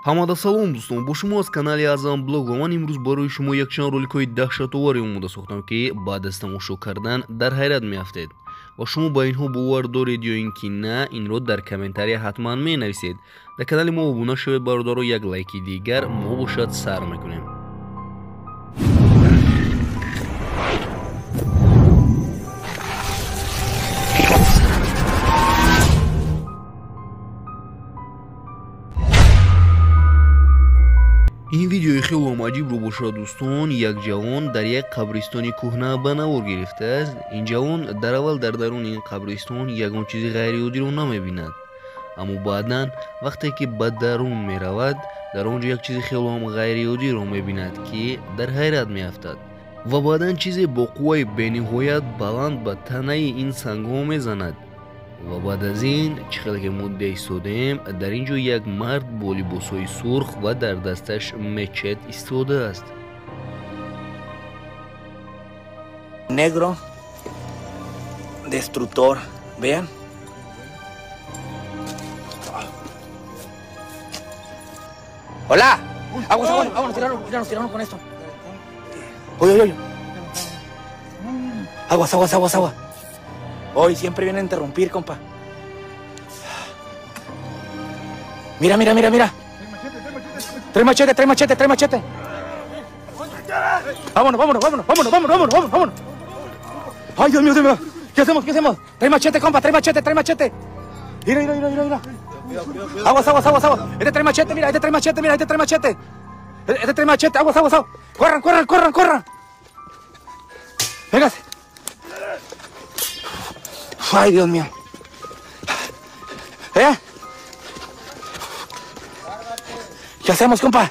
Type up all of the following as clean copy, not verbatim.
Ҳамада салом дӯстон, бо шумо аз канали Аъзам Блог ва ман имрӯз барои шумо якчанд роликҳои даҳшатоваре омода сохтам, ки баъд аз тамошо кардан дар ҳайрат меафтед ва шумо ба инҳо бовар доред ё ин ки на, инро дар комментария ҳатман менависед. Дар канали мо обуна шавед бародаро, як лайки дигар мо бошад сар мекунем. Ин видеои хело аҷибро бошад дӯстон, як ҷавон дар як қабристони кӯҳна ба навор гирифтааст. Ин ҷавон дар аввал дар даруни ин қабристон ягон чизи ғайриоддиро намебинад, аммо баъдан вақте ки ба дарун меравад, дар он ҷо як чизи хелоам ғайриоддиро мебинад, ки дар ҳайрат меафтад ва баъдан чизе бо қувваи бениҳоят баланд ба танаи ин сангҳо мезанад. Ва баъд аз ин чӣ хеле ки мудда истодем, дар ин ҷо як мард бо либосҳои сурх ва дар дасташ мечет истодааст. Negro destructor, vean. Hola. Aguas, aguas, vámonos, tiraron, tiraron, tiraron con esto. Oye, oye, oye. Aguas, aguas, aguas, aguas. Hoy siempre viene a interrumpir, compa. Mira, mira, mira, mira. Trae machete, trae machete, trae machete. Vámonos, vámonos, vámonos, vámonos, vámonos, vámonos, vámonos. Ay, Dios mío, Dios mío. ¿Qué hacemos? ¿Qué hacemos? Trae machete, compa, trae machete, trae machete. Mira, mira, mira, mira, mira. Aguas, aguas, aguas, aguas. Este trae machete, mira, este trae machete, mira, este trae machete. Este trae machete, aguas, aguas, aguas. Corran, corran, corran, corran. Véngase. Ay, Dios mío. ¿Eh? ¿Qué hacemos, compa?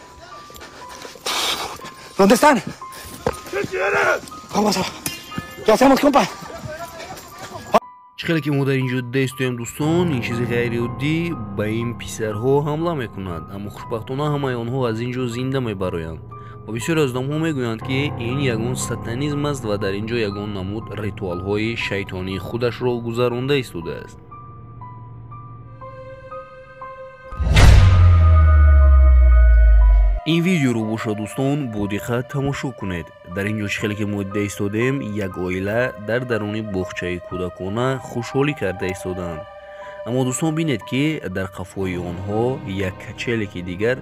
¿Dónde están? ¿Qué quieres? Vamos a... ¿Qué hacemos, compa? Чӣ хеле ки мо дар ин ҷо дида истоем дӯстон, ин чизи ғайриоддӣ ба ин писарҳо ҳамла мекунад, аммо хушбахтона ҳамаи онҳо аз ин ҷо зинда мебароянд. Ва бисёре аз одамҳо мегӯянд, ки ин ягон сатанизм аст ва дар ин ҷо ягон намуд ритуалҳои шайтонии худашро гузаронда истодааст. Ин видеоро бошад дӯстон бо диққат тамошо кунед. Дар ин ҷо чӣ хеле ки мо дида истодем, як оила дар даруни боғчаи кӯдакона хушҳолӣ карда истодаанд. Аммо дӯстон бинед, ки дар қафои онҳо як качеле ки дигар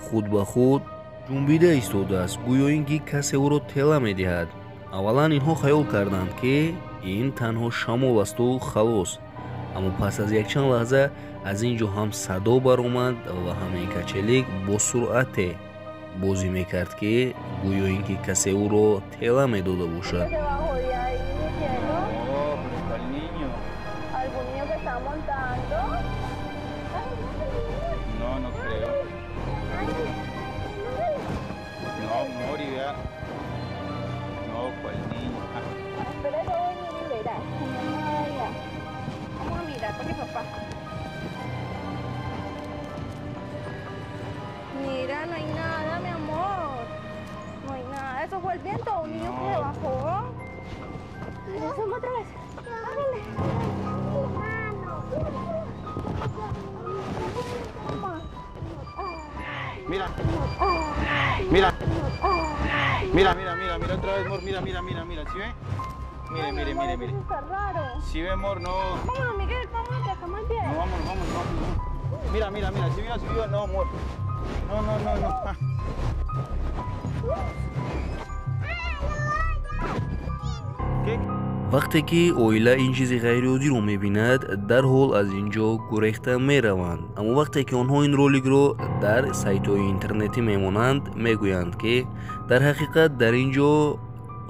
худ ба худ ҷунбида истодааст, гӯё ин ки касе ӯро тела медиҳад. Аввалан инҳо хаёл карданд, ки ин танҳо шамол асту халос, аммо пас аз якчанд лаҳза аз ин ҷо ҳам садо баромад ва ҳам ин качелик бо суръате бозӣ мекард, ки гӯё ин ки касе ӯро тела медода бошад. Mira, no hay nada, mi amor. No hay nada. Eso fue el viento, un niño que se bajó. Hacemos otra vez. Ándale. Mira. Mira. Mira, mira, mira, mira otra vez, amor. Mira, mira, mira, mira. ¿Sí ve? Mire, mire, mire, mire. Está raro. ¿Sí ve, amor? No. Vámonos, Miguel, vámonos, que acá más bien. No, vámonos, vámonos, vámonos. Mira, mira, mira. ¿Sí vio? ¿Sí vio? No, amor. No, no, no, no. Вақте ки оила ин чизи ғайриоддиро мебинад, дарҳол аз ин ҷо гурехта мераванд. Аммо вақте ки онҳо ин роликро дар сайтҳои интернетӣ мемонанд, мегӯянд, ки дар ҳақиқат дар ин ҷо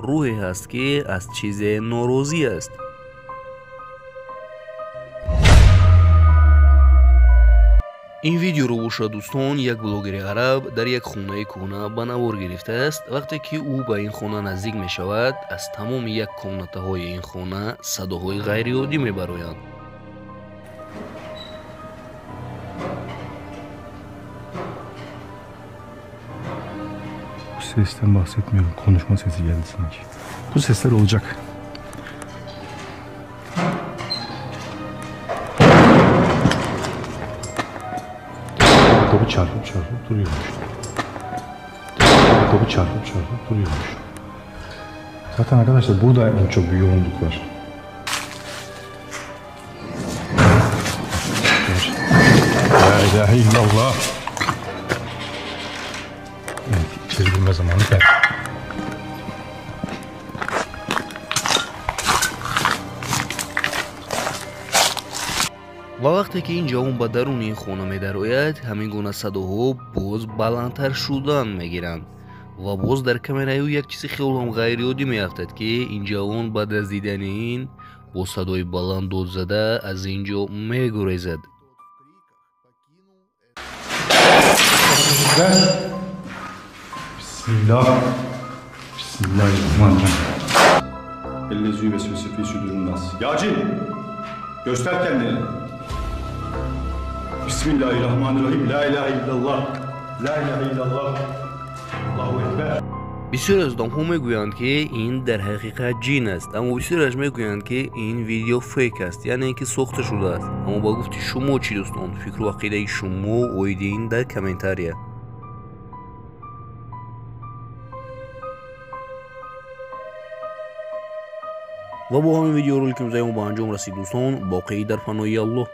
рӯҳе ҳаст, ки аз чизе норозӣ аст. Ин видеоро бошад дӯстон, як блогери араб дар як хонаи кӯҳна ба навор гирифтааст. Вақте ки ӯ ба ин хона наздик мешавад, аз тамоми як комнатаҳои ин хона садоҳои ғайриоддӣ мебароянд. Bu sesten bahsetmiyorum. Konuşma sesi geldi sanki. Bu sesler olacak. Kapı çarpıp çarpıp duruyormuş. Kapı çarpıp çarpıp duruyormuş. Zaten arkadaşlar burada en çok bir yoğunluk var. La ilahe illallah. Evet, içeri girme zamanı geldi. Ва вақте ки ин ҷавон ба даруни ин хона медарояд, ҳамин гуна садоҳо боз баландтар шудан мегиранд ва боз дар камераи ӯ як чизи хелоам ғайриоддӣ меафтад, ки ин ҷавон баъд аз дидани ин бо садои баланд дод зада аз ин ҷо мегурезад. Bismillah. Bismillahirrahmanirrahim. Ellezü vesvese fi sudurin nas. Ya cin! Göster kendini. Bismillahirrahmanirrahim. La ilahe illallah. La ilahe illallah. Allahu Ekber. Бисёр аз одамҳо мегӯянд, ки ин дар ҳақиқат ҷин аст, аммо бисёраш мегӯянд, ки ин видео фейк аст, яъне ин ки сохта шудааст. Аммо ба гуфти шумо чӣ, дӯстон? Фикру ақидаи шумо оиди ин дар комментария. Ва бо ҳамин видеоролики имрӯзаи мо ба анҷом расид, дӯстон. Боқӣ дар паноҳи Аллоҳ.